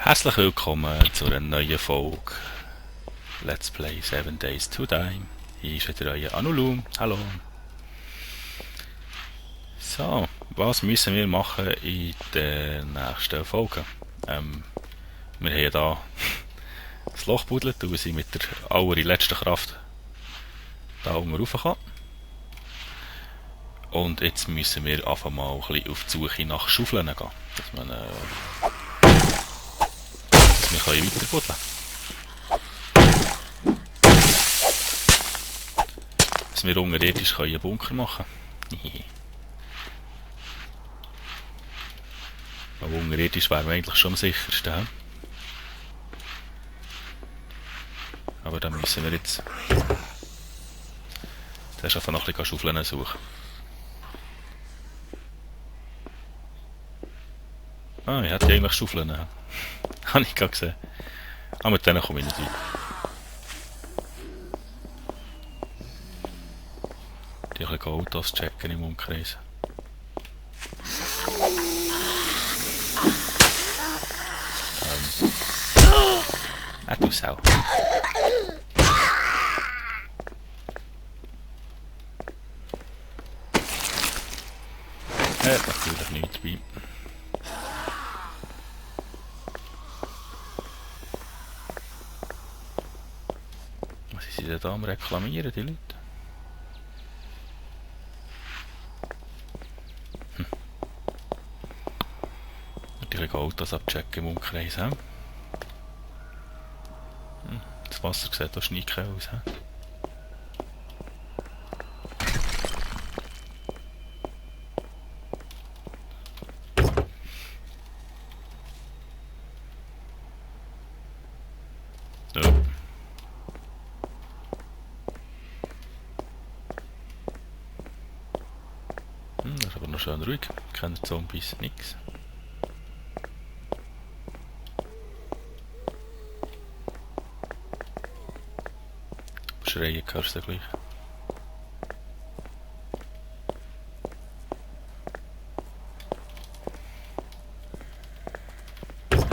Herzlich willkommen zu einer neuen Folge Let's Play 7 Days to Die. Hier ist wieder euer Anulu. Hallo. So, was müssen wir machen in der nächsten Folge? Wir haben hier das Loch buddelt und wir sind mit der allerletzten Kraft da oben raufgekommen. Und jetzt müssen wir einfach mal ein bisschen auf die Suche nach Schaufeln gehen, dass wir weiter buddeln können. Dass wir unterirdisch einen Bunker machen können. Aber unterirdisch wären wir eigentlich schon am sichersten. He? Aber dann müssen wir jetzt zuerst einfach noch ein bisschen Schaufeln suchen. Ah, ich hätte eigentlich Schaufeln. Habe ich gerade gesehen. Aber mit denen komme ich nicht weiter. Die ein bisschen Autos checken im Umkreis. Du Sau. Natürlich nichts bei. Was sind sie denn da am Reklamieren, die Leute? Natürlich Autos abchecken im Umkreis. He? Das Wasser sieht auch schneeig aus. He? Das ist aber noch schön ruhig. Keine Zombies, nix. Schreien hörst du gleich.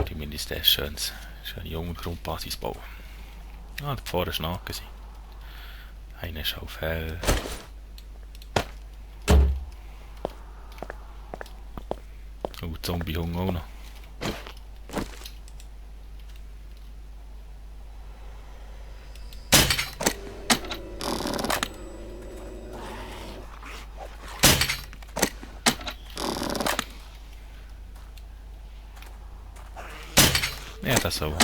Die Minister ist schön junger Grundbasisbau. Ah, da vorne war Nacken. Einer ist auf hell. Oh, Zombie-Hunger auch noch. Ja, das so.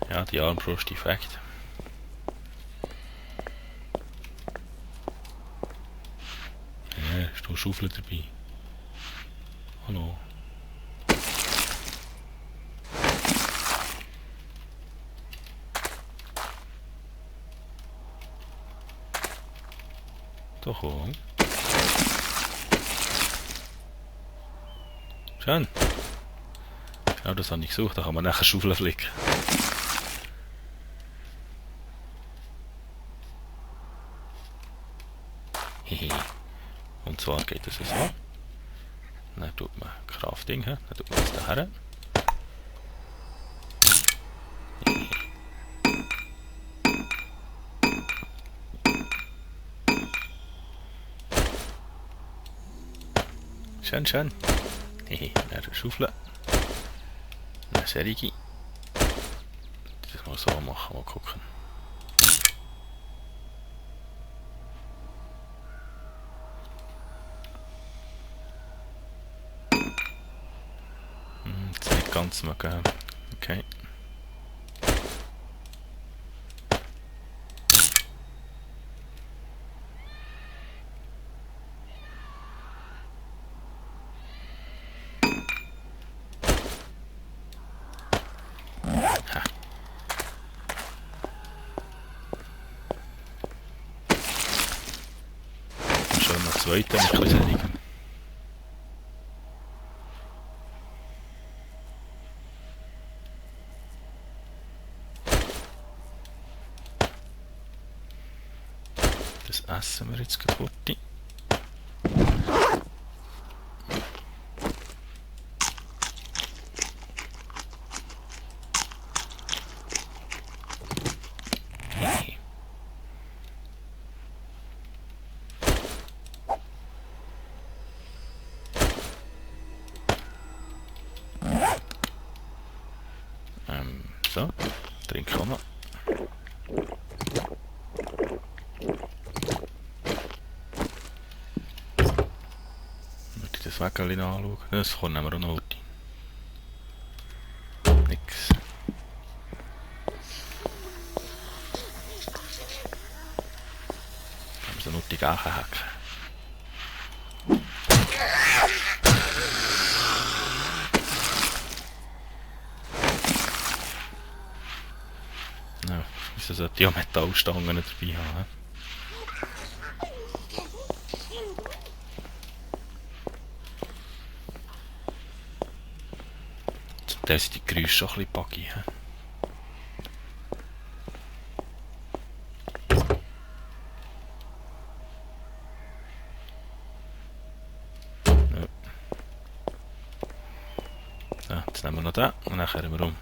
Ja, die Armbrust defekt. Ja, ist noch Schaufel dabei. Hallo. Doch auch. Schön. Genau das habe ich gesucht, da kann man nachher Schaufeln flicken. Und zwar geht es so. Dann tut man Crafting, dann tut man das daher. Schön, schön. Dann Schaufeln. Dann Serigi. Das mal so machen, mal gucken. Jetzt nicht ganz mögen. Okay. zweiten mit etwas weniger. Das essen wir jetzt kaputt. So, trinken auch noch. Würde ich das Wägelchen anschauen? Das kommt nehmen wir auch noch heute. Nix. Haben wir so nur die Gachen hacken. Ja, wieso sollte ich auch Metallstangen dabei haben? Zum Teil sind die Geräusche schon ein bisschen buggy. Ja. So, jetzt nehmen wir noch den und dann kehren wir um.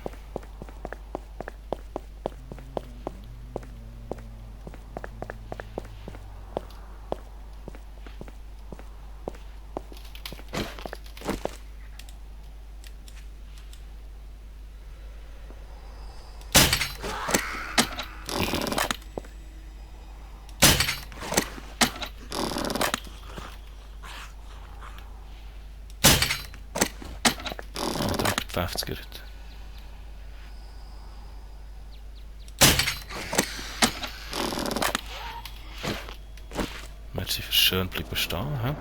Oder über die 50er. Merci fürs schön bleiben stehen. He?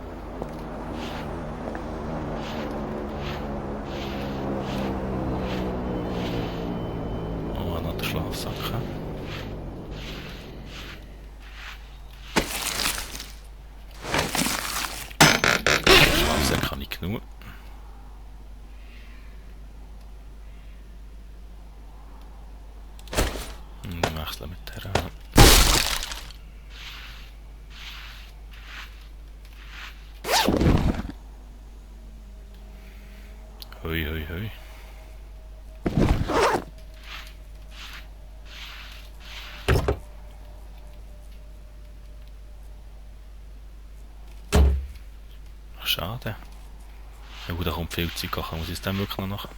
Oh, noch der Schlafsack. Schlafsack habe ich genug. Wechseln mit der. Hui, hui, hui. Ach, schade. Ja gut, da kommt viel Zeug, muss ich es dann wirklich noch nach.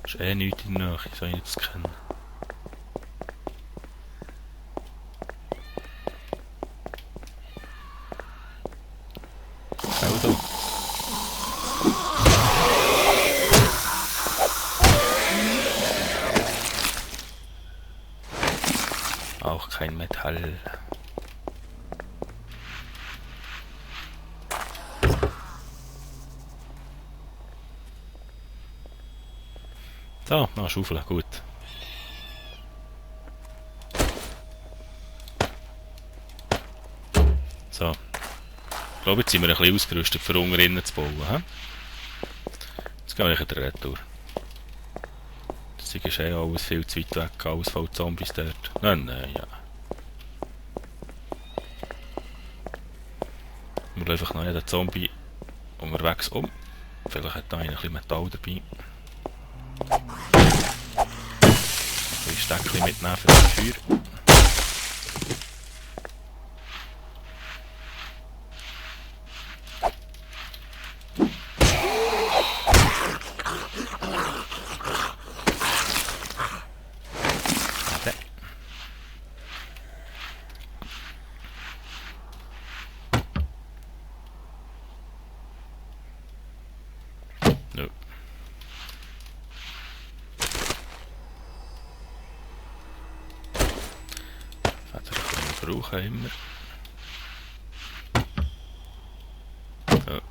Das ist eh nichts in der Nähe, soll ich jetzt kennen. Auto. Auch kein Metall. So, noch Schaufeln, gut. So. Ich glaube, jetzt sind wir ein bisschen ausgerüstet, für Hunger innen zu bauen. He? Jetzt gehen wir in der Retour. Das ist eh alles viel zu weit weg, alles voll Zombies dort. Nein, ja. Wir lassen einfach noch jeden Zombie unterwegs um. Vielleicht hat da einer ein bisschen Metall dabei. Ein bisschen Steckchen mitnehmen für das Feuer. Nö. Feder können wir brauchen immer. So.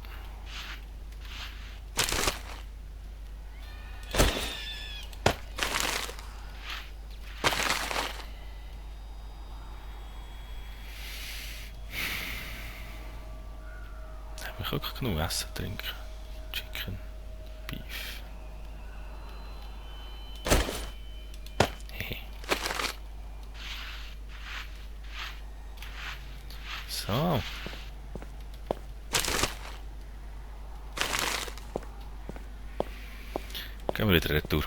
Ich wirklich genug essen, trinken. Chicken, Beef. Hehe. So. Gehen wir wieder retour.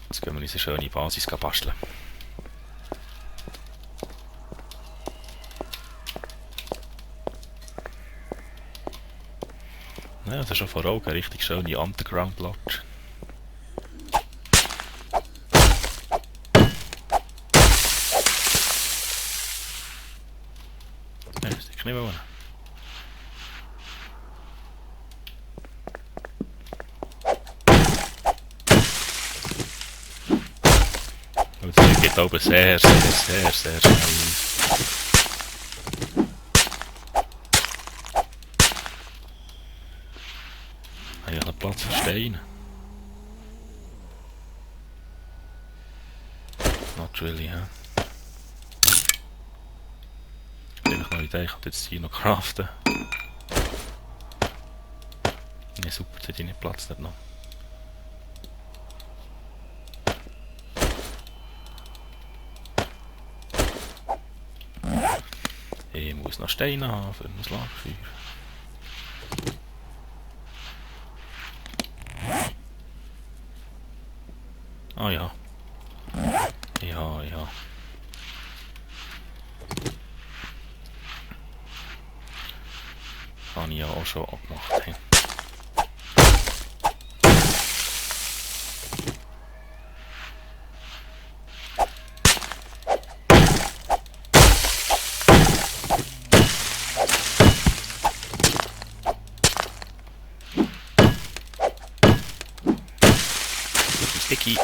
Jetzt gehen wir unsere schöne Basis basteln. Ja, das ist schon vor Augen eine richtig schöne Underground-Lodge. Nein, das ist nicht wollen. Und das geht oben sehr schnell aus. Habe ich noch Platz für Steine? Not really, ja. Vielleicht noch eine Idee, ich kann jetzt hier noch craften. Ja super, jetzt hätte ich nicht Platz dort noch. Ich muss noch Steine haben für ein Lagerfeuer. Ah ja. Ja. Habe ich ja auch schon abgemacht. Hey. Sticky.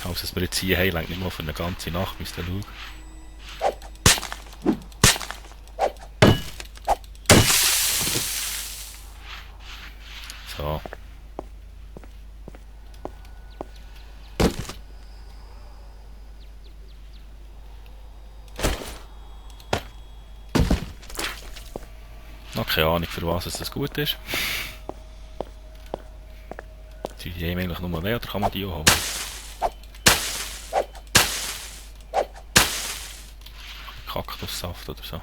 Also, dass wir jetzt hier haben, reicht nicht mal für eine ganze Nacht, müsst ihr schauen. So. Noch keine Ahnung, für was es das gut ist. Tun die eigentlich nur weh oder kann man die auch holen? Kaktussaft oder so.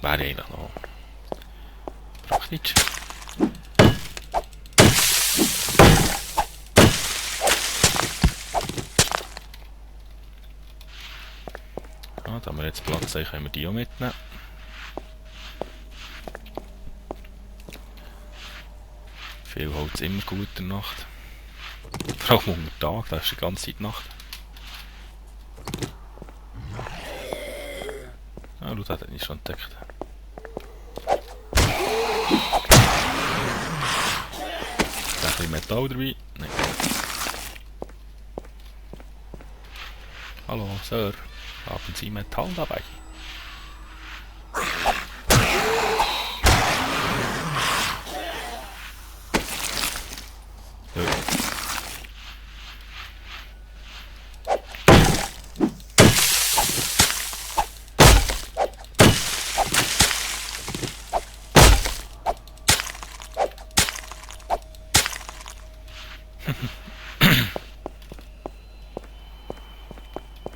Wäre eigentlich noch praktisch. Ah, da haben wir jetzt Platz, dann können wir die auch mitnehmen. Viel Holz immer gut in der Nacht. Vor allem unter Tag, da ist die ganze Zeit Nacht. Ah, schau, das hat ich schon entdeckt. Ein bisschen Metall dabei. Nein. Hallo, Sir. Haben Sie Metall dabei?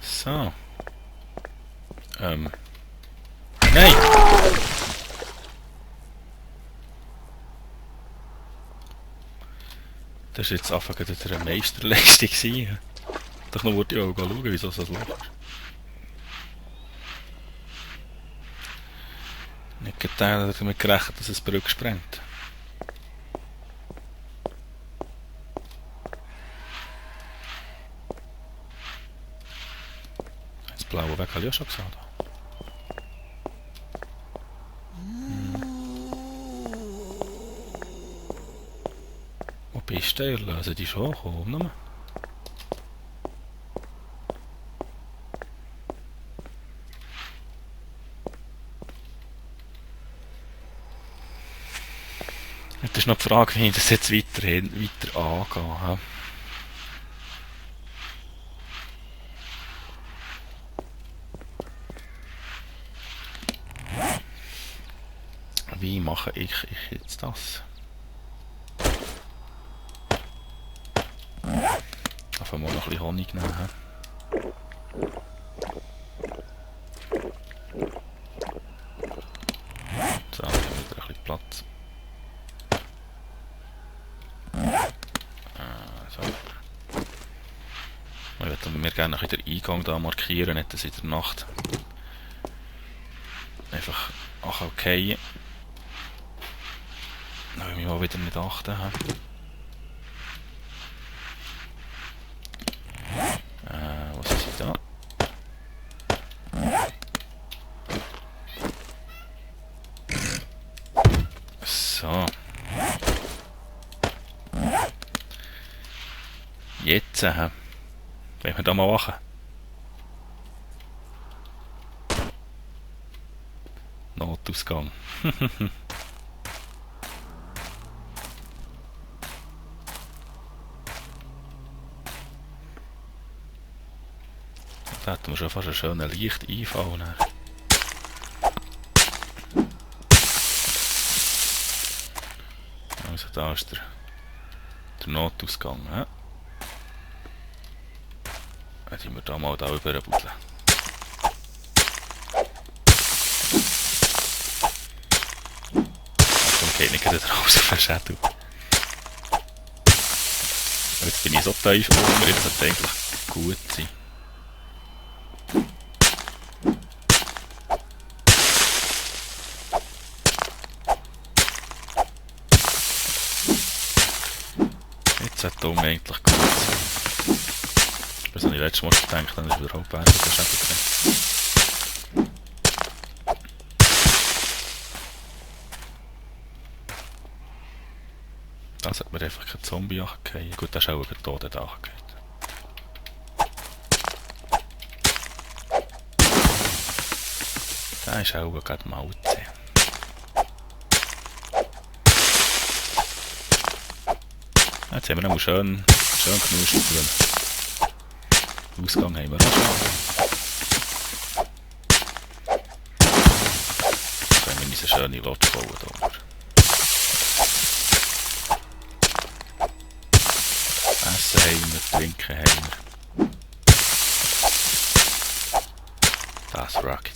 So. Nein! Das war jetzt einfach eine Meisterleistung. Doch noch wollte ich auch schauen, wieso das Loch ist. Nicht gedacht, damit gerechnet, dass es die Brücke sprengt. Das blaue Weg habe ich auch schon gesagt. Wo bist du? Lösen die schon? Komm nochmal. Das ist noch die Frage, wie ich das jetzt weiter angehe. Wie mache ich jetzt das? Einfach mal noch ein bisschen Honig nehmen. So, dann haben wir wieder ein bisschen Platz. So. Ich würde mir gerne den Eingang da markieren, nicht dass in der Nacht einfach okay. Dann will ich mal wieder nicht achten. Was ist da? So. Jetzt, wenn wir da mal machen. Notausgang. Da hätten wir schon fast einen schönen Lichteinfall. Also da ist der Notausgang. Dann tun wir da mal da rüberbuddeln. Dann geht nicht gerade raus auf den Schädel. Jetzt bin ich so tief unten, jetzt sollte eigentlich gut sein. Jetzt sollte unten eigentlich gut sein. Das habe ich letztes Mal gedacht, dann ist überhaupt besser der Schädel drin. Da sollte man einfach keinen Zombie angehen. Gut, das ist auch über den Tod angehen. Da ist auch gerade Mauze. Jetzt haben wir noch schön genug Spuren. Den Ausgang haben wir auch schon. Jetzt können wir diese schöne Lodge bauen hier. Essen haben wir, trinken haben wir. Das Rocket.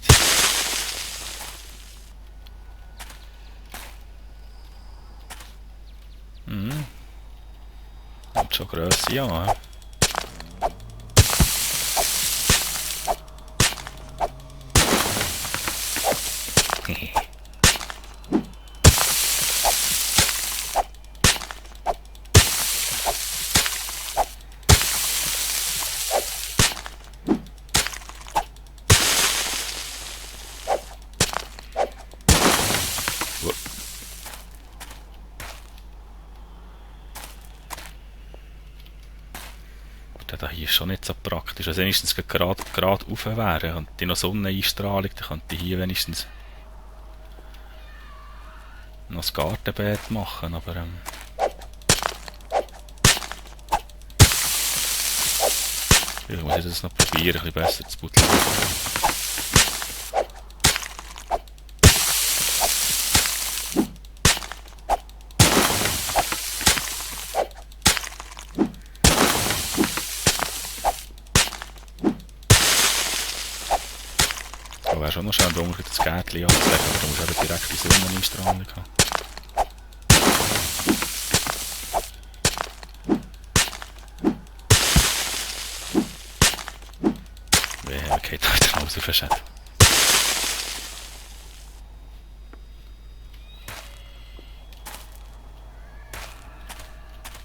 Kommt schon Grösse an. Da hier ist schon nicht so praktisch. Also wenigstens gerade rauf wäre und die noch Sonneneinstrahlung, dann könnte ich hier wenigstens noch das Gartenbeet machen, aber ich muss das noch probieren, ein bisschen besser zu buddeln. Da wäre schon noch schön, da das Gärtchen anzulegen, aber da muss eben direkt die Sonneneinstrahlung haben. Wer geht heute raus auf den Schädel?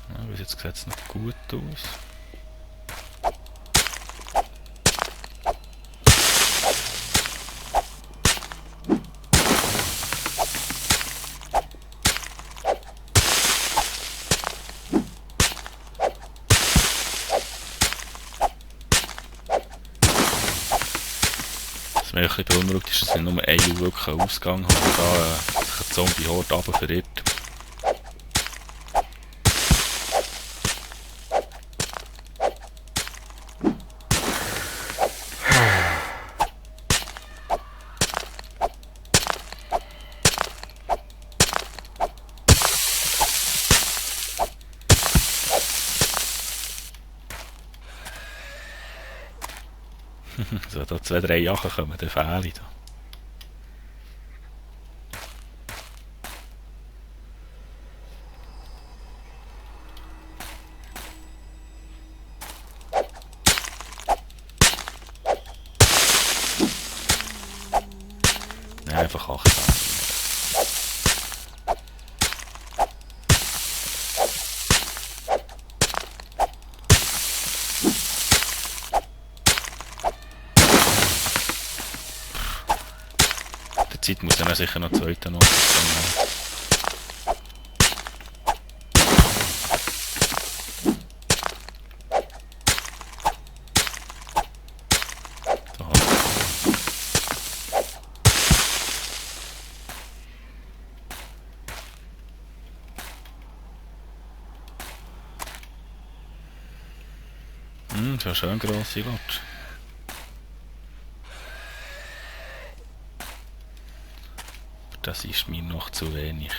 Ja, bis jetzt sieht es noch gut aus. Was mich ein bisschen beunruhigt ist, dass ich nur einen wirklich Ausgang habe, da sich ein Zombie-Horde runter verirrt. So, da 2, 3 Jachen kommen, dann fehle ich da. Nein, einfach 8. Der Zeit muss dann sicher noch 2. noch. So schön grosse Lodge. Das ist mir noch zu wenig.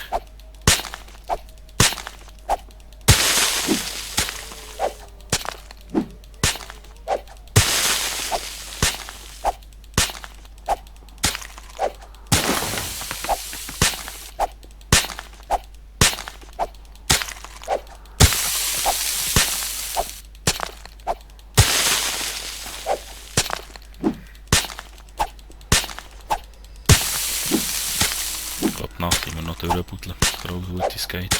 Ich glaube, die Nacht immer noch durchbuddeln. Groß gut es geht.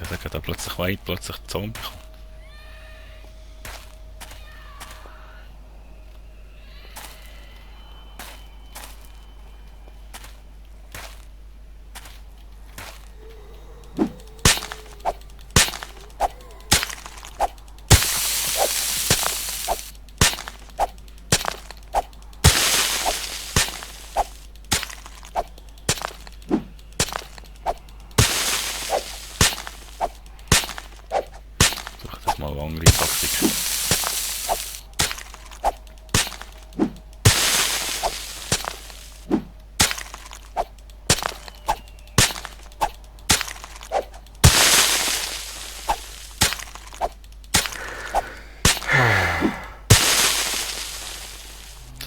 Da geht da plötzlich weit, plötzlich Zombie kommen. Suche das mal eine andere Taktik.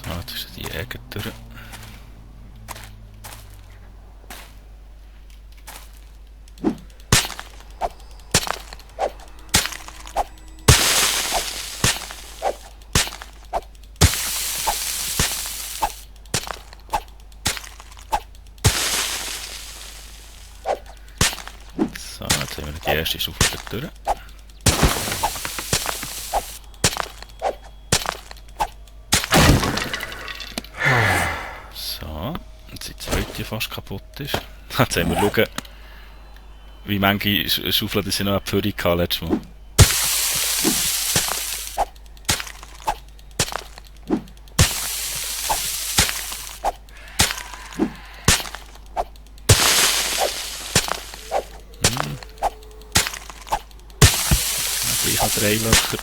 So, jetzt ist die Jäger durch. So, jetzt haben wir die erste Stufe durch. So, jetzt die zweite fast kaputt ist. Jetzt haben wir schauen, wie manche Schaufeln das ich noch für die hatte letztes Mal. Ich habe 3 Löcher.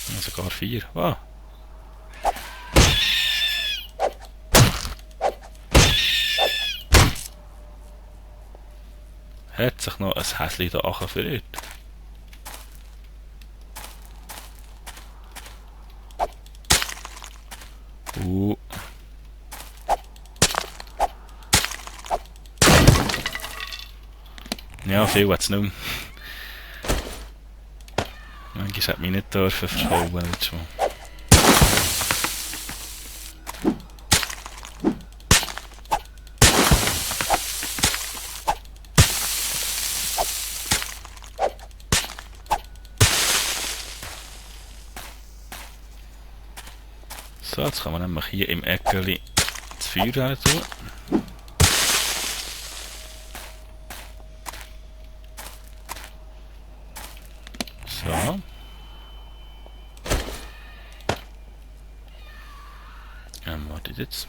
Ja, sogar 4. Wow. Hat sich noch ein Häschen da verirrt. Ja, viel hat es nicht mehr. Manchmal hätte mich nicht dürfen verschauen letztes Mal. So, jetzt kann man nämlich hier im Eckeli das Feuer rein tun. So. Wartet jetzt.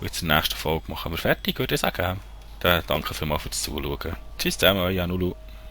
Und jetzt in der nächsten Folge machen wir fertig, würde ich sagen. Dann danke vielmals fürs Zuschauen. Tschüss zusammen, euer Nulu.